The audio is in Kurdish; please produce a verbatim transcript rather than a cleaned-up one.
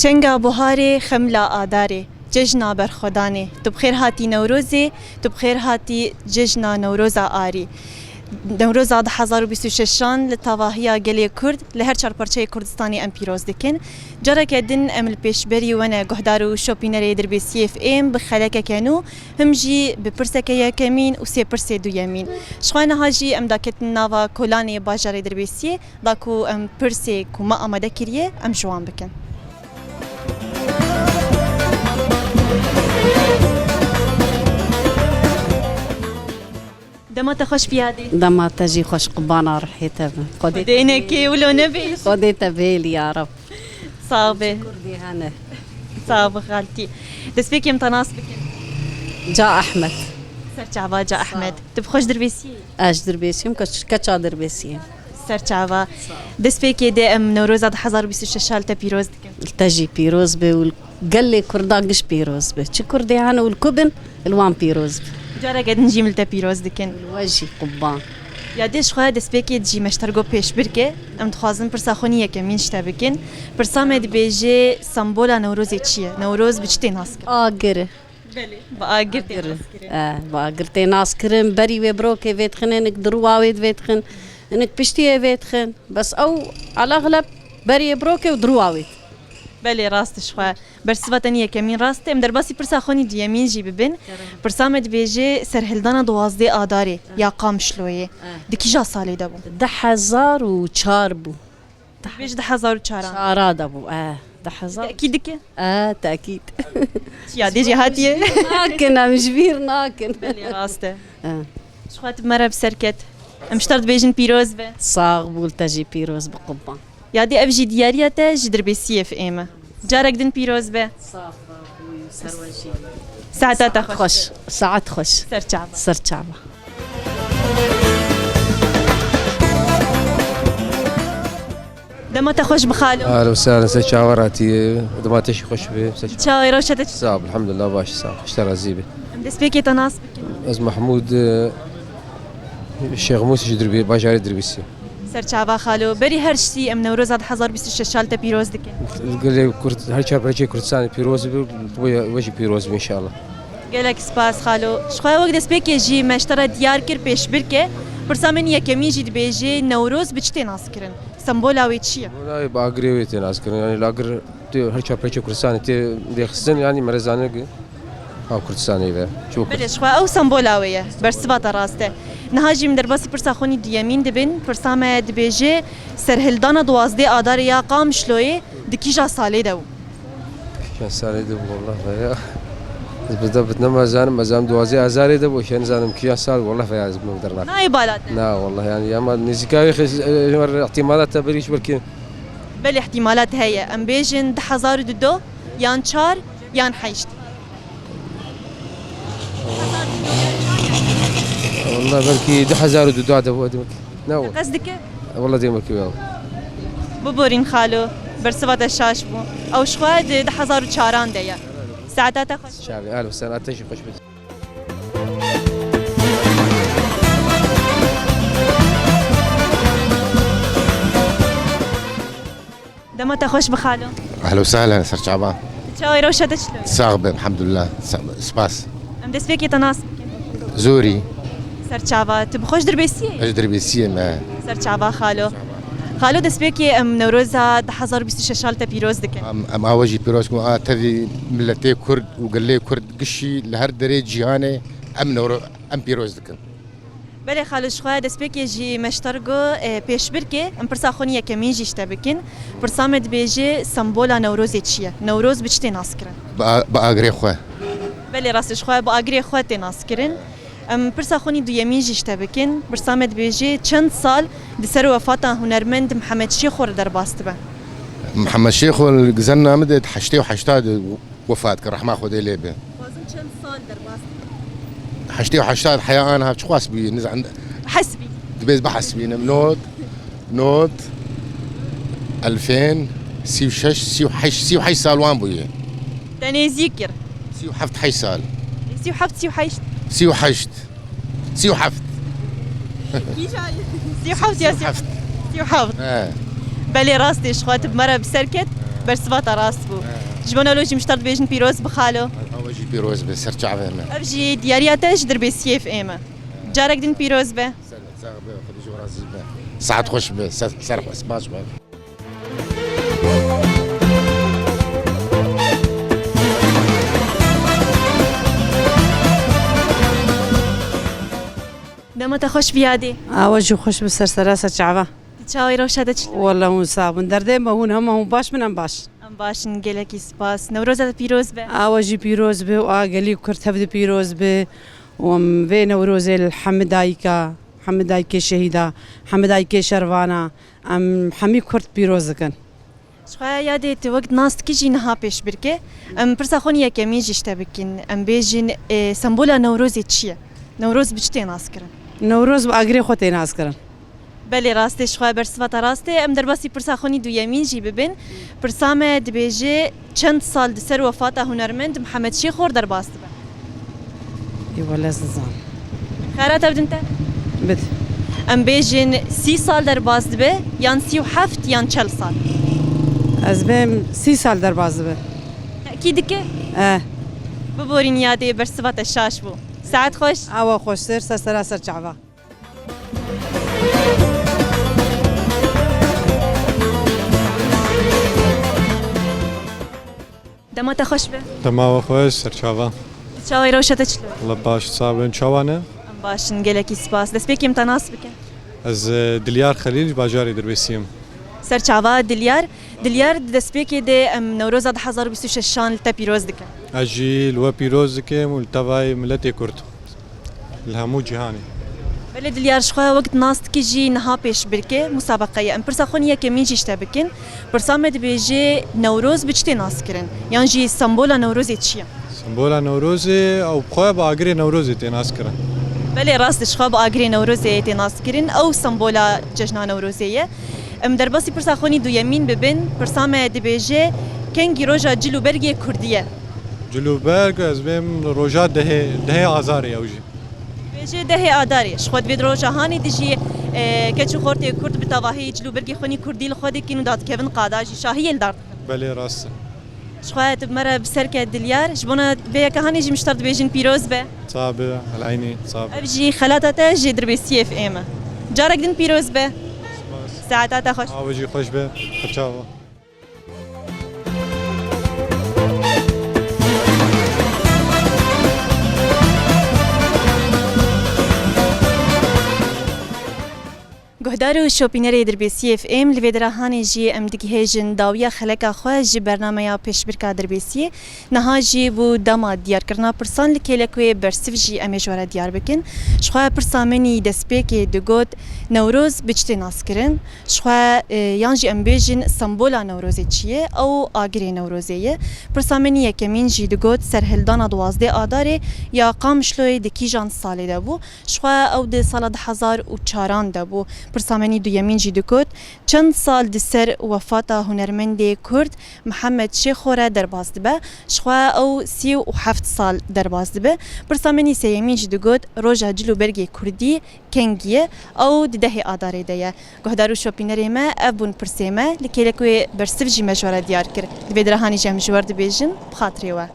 Çenga buharê, xemla adarê, cejna berxwedanê. Tu bi xêr hatî Newrozê, tu bi xêr hatî cejna Newroza Arî. Newroza du hezar û bîst û şeşan li tavahiya gelê Kurd li her çar parçeyê Kurdistanê em pîroz dikin. Careke din em li pêşberî we ne guhdar û şopînerê Dirbêsiyê F M bi xelekeke nû, him jî bi pirseke yekemîn û sê pirsê duyemîn. Ji xwe niha jî em daketin nava kolanê bajarê Dirbêsiyê, da ku em pirsê ku me amade kiriye, em ji wan bikin. Dema te xweş piyadê. Dema te jî xweş, qubana rihê te bin. Xwedê Xwedê nekê wilo nebê. Xwedê te bêlî ya Reb. Sax be. Kurdî hene. Sax be xaltî. Destpêkê em te nas bikin. Ca Ehmed. Serçava Ca Ehmed. Tu bi xweş Dirbêsiyê? Ez Dirbêsiyim, keç-, keça Dirbêsiyê. Serçava. Destpêkê de em Newroza du hezar û bîst û şeş li te pîroz dikin. Li te jî pîroz be û li gelê Kurda giş pîroz be. Çi Kurdê hene û li ku bin, li wan pîroz be. Careke din jî em li te pîroz dikin. Li we jî qurban. Ya dê ji xwe destpêkê jî me ji te re got pêşbirke, em dixwazin pirsa xwe nî yekemîn ji te bikin. Pirsa me dibêje, sembola Newrozê çi ye? Newroz bi çi tê naskirin? Agir. Belê. Bi agir tê naskirin. E, bi agir tê naskirin. Berî wê birokê vê dixin, hinek dirûwa wê divê dixin, hinek piştiyê vê dixin. Bes ew elaxleb berî wê birokê û dirûwa wê. Belê, rast ji xwe. Bersiva te nî yekemîn rast e. Em derbasî pirsa xwe nî duyemîn jî bibin. Kerem. Pirsa me dibêje serhildana duwazdeh Adarê ya Qamişloyê. E. Di kîja salê de bû? Du hezar û çar bû. Bêj du hezar û çaran. Çara de bû, e, du hezar. Tekîd dike? E, tekîd. Ya dê jî hatiye. Nakin, em ji bîr nakin. Belê, rast e. E. Ji xwe tu bi me re bi ser ket. Em ji te re dibêjin pîroz be. Sax bû, te jî pîroz bi qurban. Ya dê ev jî diyariya te ji Dirbêsiyê F M e. Carek din pîroz be. Sax bû, ser we jî. Saeta te xweş. Xweş, saet xweş. Serçava. Serçava. Dema te xweş bi xalo. Ahlen we sehlen, ser çava ratî, dema te jî xweş be, ser çava. Çawa rewşa te çi? Sağ ol, elhamdülillah, baş, sağ ol, xweş te razî be. Em destpêkê te nas bikin. Ez Mahmûd, e, Şêx Mûs ji Dirbê-, bajarê Dirbêsiyê. Serçava xalo, berî her ştî em Newroza du hezar bîst û şeş li te pîroz dikin. Gelê Kurd, her çar parçeyê Kurdistanê pîroz be, we, we jî pîroz be înşallah. Gelek spas xalo. Ji xwe wek destpêkê jî me ji te re diyar kir pêşbirke. Pirsa min yekemîn jî dibêje Newroz bi çi tê naskirin? Sembola wê çi ye? Sembola wê bi agirê wê tê naskirin. Yanî li agir tê her çar parçeyê Kurdistanê tê lêxistin, yanî me re zanî ha Kurdistanê ve. Belê, ji xwe ew sembola wê ye. Bersiva te rast e. Niha jî em derbasî pirsa xwe nî duyemîn dibin. Pirsa me dibêje serhildana duwazdeh Adarê ya Qamişloyê di kîja salê de bû? Kîjan salê de bû, wallah veya. Ez bi de bitne me zanim, ez em duwazdeh Azarê de bû, şen zanim kîjan sal, wallah veya ez min dernak. Nayê bala te? Na, wallah, yani, ama nêzîka wê xis-, e, ihtimalat te bir hiç belki. Belê, ihtimalat heye. Em bêjin du hezar û du yan çar yan heşt. Wallah belki du hezar û du de bû, demek. Ne o? Qes dike? Wallah demek ki ya. Biborîn xalo, bersiva te şaş bû. Ew ji xwe di du hezar û çaran de ye. Saeta te xweş. Çavê, ahlen we sehlen, te jî xweş be. Dema te xweş bi xalo. Ehlen we sehlen, serçava. Çawa rewşa te çilo? Sax be, elhamdülillah. Sa-, spas. Em destpêkê te nas bikin. Zorî. Serçava, tu bi xwe ji Dirbêsiyê yî? Ez Dirbêsiyê me. Serçava xalo. Xalo, destpêkê em Newroza du hezar bîst û şeş li te pîroz dikin. Em, em awe jî pîroz dikin, a tevî miletê Kurd û gelê Kurd gişî li her derê cîhanê em Newro-, em pîroz dikin. Belê xalo, ji xwe destpêkê jî me ji te re got, e, pêşbirkê, em pirsa xwe nî yekemîn jî ji te bikin. Pirsa me dibêje, sembola Newrozê çi ye? Newroz bi çi tê naskirin? Bi a-, bi agirê xwe. Belê, rastî ji xwe bi agirê xwe tê naskirin. Em pirsa xwe nî duyemîn jî ji te bikin. Pirsa me dibêje, çend sal di ser wefata hunermend Mihemed Şêxo re derbas dibe? Mihemed Şêxo li gizerna min de heştê û heşt de wefat kir, rehma Xwedê lê be. Dixwazim çend sal derbas bî? Heştê û heşt heya aniha çiqas bûye, nizan. Hesbî. Dibê ez bihesibînim. Not, not, elfên, sî û şeş, sî û heşt, sî û heşt sal wan bûye. Te nêzîk kir. Sî û heft, heşt sal. Sî û heft, sî û heşt. Sî û heşt. Sî û heft. Kîjan? Sî û heft ya sî û heft. Sî û heft. He. Belê, rastî ji xwe tu bi me re bi ser ket. Bersiva te rast bû. He. Ji bo newlo jî mişter dibêjin pîroz bi xalo. Ew jî pîroz be, ser çavê me. Ev jî diyariya te ji Dirbêsiyê F M e. Carek din pîroz be. Ser sax be, Xwedê ji we razî be. Saet xweş be, ser, ser xweş, baş be. Dema te xweş biyadê. Awa jî xweş bi ser sera ser çava. Çawê rewşa te çi? Walla hûn sax bin. Derdê me hûn hema hûn baş bin em baş. Em baş in, gelekî spas. Newroza te pîroz be. Awa jî pîroz be û a gelî Kurd hevdi pîroz be. Û em vê Newrozê li hemî dayika, hemî dayikê şehîda, hemî dayikê şervana, em hemî Kurd pîroz dikin. Ji xwe yadê tu wek nas dikî jî niha pêşbirke. Em pirsa xwe yekemîn jî ji te bikin. Em bêjin, e, sembola Newrozê çi ye? Newroz bi çi tê naskirin? Newroz bi agirê xwe tê naskirin. Belê, rast e, ji xwe bersiva te rast e. Em derbasî pirsa xwe nî duyemîn jî bibin. Pirsa me dibêje, çend sal di ser wefata hunermend Mihemed Şêxor derbas dibe? Ê wele ez nizanim. Xera te bidin te? Bid. Em bêjin sî sal derbas dibe, yan sî û heft, yan çel sal? Ez bêm sî sal derbas dibe. Tekî dike? Eh. Biborîn yadê, bersiva te şaş bû. Saet xweş. Awa xweştir, ser sera ser çava. Dema te xweş be. Dema we xweş, serçava. Çawê rewşa te çilo? Wala baş, sağ bin, çawa ne? Em baş in, gelekî spas. Destpêkê min te nas bike. Ez, e, Dilyar Xelîl, ji bajarê Dirbêsiyê me. Serçava Dilyar. Dilyar, di destpêkê de em Newroza du hezar û bîst û şeşan li te pîroz dikin. Ez jî li we pîroz dikim û li tevayê miletê Kurd. Li hemû cîhanê. Belê Dilyar, ji xwe wek nas dikî jî niha pêşbirke musabeqe ye. Em pirsa xwe yekemîn jî ji te bikin. Pirsa me dibêje Newroz bi çi tê naskirin? Yan jî sembola Newrozê çi ye? Sembola Newrozê ew bi xwe bi agirê Newrozê tê naskirin. Belê rast e, ji xwe bi agirê Newrozê tê naskirin. Ew sembola cejna Newrozê ye. Em derbasî pirsa xwe nî duyemîn bibin. Pirsa me dibêje kengî roja cil û bergê Kurdî ye? Cil û berg, ez bêm roja dehê, dehê Azarê ew jî. Dibêje dehê Adarê. Ji xwe di vê roja hanê de jî, e, keç û xortê Kurd bi tevahî cil û bergê xwe nî Kurdî li xwe dikin û dadikevin qada jî şahiyê li dar dixin. Belê rast e. Ji xwe tu bi me re bi ser ke Dilyar. Ji bona vê yeka hanê jî mişter dibêjin pîroz be. Sax be, el eynî, sax be. Ev jî xelata te ji Dirbêsiyê F M e. Carek din pîroz be. Spas. Saeta te xweş. Awe jî xweş be. Xeçava. Guhdar û şopînerê Dirbêsiyê F M, li vê dera hanê jî em digihêjin dawiya xeleka xwe ji bernameya pêşbirka Dirbêsiyê. Niha jî bû dema diyarkirina pirsan li kêlekê bersiv jî em ê ji we re diyar bikin. Ji xwe pirsa min î destpêkê digot, Newroz bi çi tê naskirin? Ji xwe, e, yan jî em bêjin sembola Newrozê çi ye? Ew agirê Newrozê ye. Pirsa min î yekemîn jî digot, serhildana duwazdeh Adarê ya Qamişloyê di kîjan salê de bû? Ji xwe ew di sala du hezar û çaran de bû. Pirsa min î duyemîn jî digot, çend sal di ser wefata hunermendê Kurd Mihemed Şêxo re derbas dibe? Ji xwe ew sî û heft sal derbas dibe. Pirsa min î sêyemîn jî digot, roja cil û bergê Kurdî kengî ye? Ew di dehê Adarê de ye. Guhdar û şopînerê me, ev bûn pirsê me. Li kêlek wê bersiv jî me ji we re diyar kir. Di vê dira hanê jî em ji we re dibêjin, bi xatirê we.